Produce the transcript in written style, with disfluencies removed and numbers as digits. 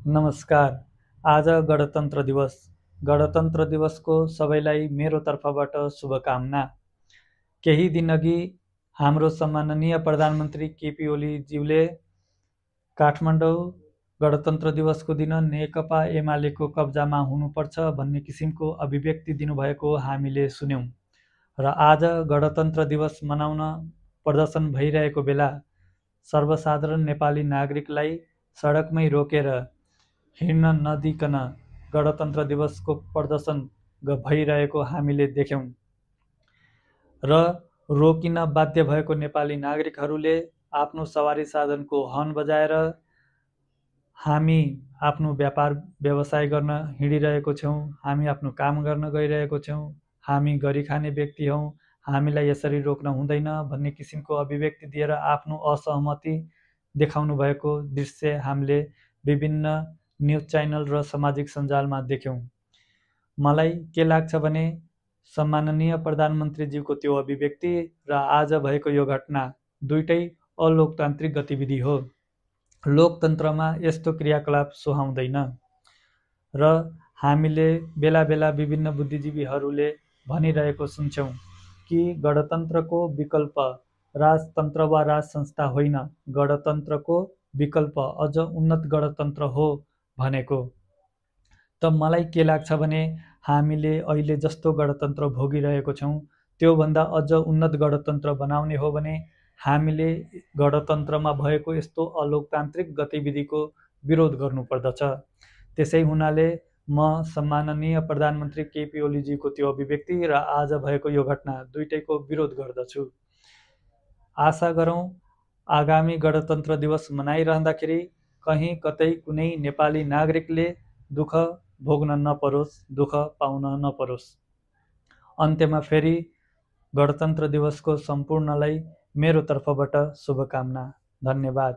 नमस्कार। आज गणतन्त्र दिवस। गणतन्त्र दिवसको सबैलाई मेरो तर्फबाट शुभकामना। केही दिनअघि हाम्रो सम्माननीय प्रधानमन्त्री केपी ओलीज्यूले काठमाडौँ गणतन्त्र दिवसको दिन नेकपा एमालेको कब्जामा हुनुपर्छ भन्ने किसिमको अभिव्यक्ति दिनुभएको हामीले सुन्यौं र आज गणतन्त्र दिवस मनाउन प्रदर्शन भइरहेको बेला सर्वसाधारण नेपाली नागरिकलाई सडकमै रोकेर हिँड्न नदिकन गणतन्त्र दिवसको प्रदर्शन भइरहेको हामीले देख्यौं र रोकिन बाध्य भएको नेपाली नागरिकहरूले आफ्नो सवारी साधनको हर्न बजाएर हामी आफ्नो व्यापार व्यवसाय गर्न हिँडिरहेको छौँ, हामी आफ्नो काम गर्न गइरहेको छौँ, हामी गरी खाने व्यक्ति हौँ, हामीलाई यसरी रोक्न हुँदैन भन्ने किसिमको अभिव्यक्ति दिएर आफ्नो असहमति देखाउनु भएको दृश्य हामीले विभिन्न न्युज च्यानल र सामाजिक सञ्जालमा देख्यौं। मलाई के लाग्छ भने सम्माननीय प्रधानमन्त्रीज्यूको त्यो अभिव्यक्ति र आज भएको यो घटना दुईटै अलोकतान्त्रिक गतिविधि हो। लोकतन्त्रमा यस्तो क्रियाकलाप सुहाउँदैन र हामीले बेला बेला विभिन्न बुद्धिजीवीहरूले भनिरहेको सुन्छौँ कि गणतन्त्रको विकल्प राजतन्त्र वा राज संस्था होइन, गणतन्त्रको विकल्प अझ उन्नत गणतन्त्र हो भनेको। त मलाई के लाग्छ भने हामीले अहिले जस्तो गणतन्त्र भोगिरहेको छौँ त्योभन्दा अझ उन्नत गणतन्त्र बनाउने हो भने हामीले गणतन्त्रमा भएको यस्तो अलोकतान्त्रिक गतिविधिको विरोध गर्नुपर्दछ। त्यसै हुनाले म सम्माननीय प्रधानमन्त्री केपी ओलीजीको त्यो अभिव्यक्ति र आज भएको यो घटना दुईटैको विरोध गर्दछु। आशा गरौँ आगामी गणतन्त्र दिवस मनाइरहँदाखेरि कहीँ कतै कुनै नेपाली नागरिकले दुःख भोग्न नपरोस्, दुःख पाउन नपरोस्। अन्त्यमा फेरि गणतन्त्र दिवसको सम्पूर्णलाई मेरो तर्फबाट शुभकामना। धन्यवाद।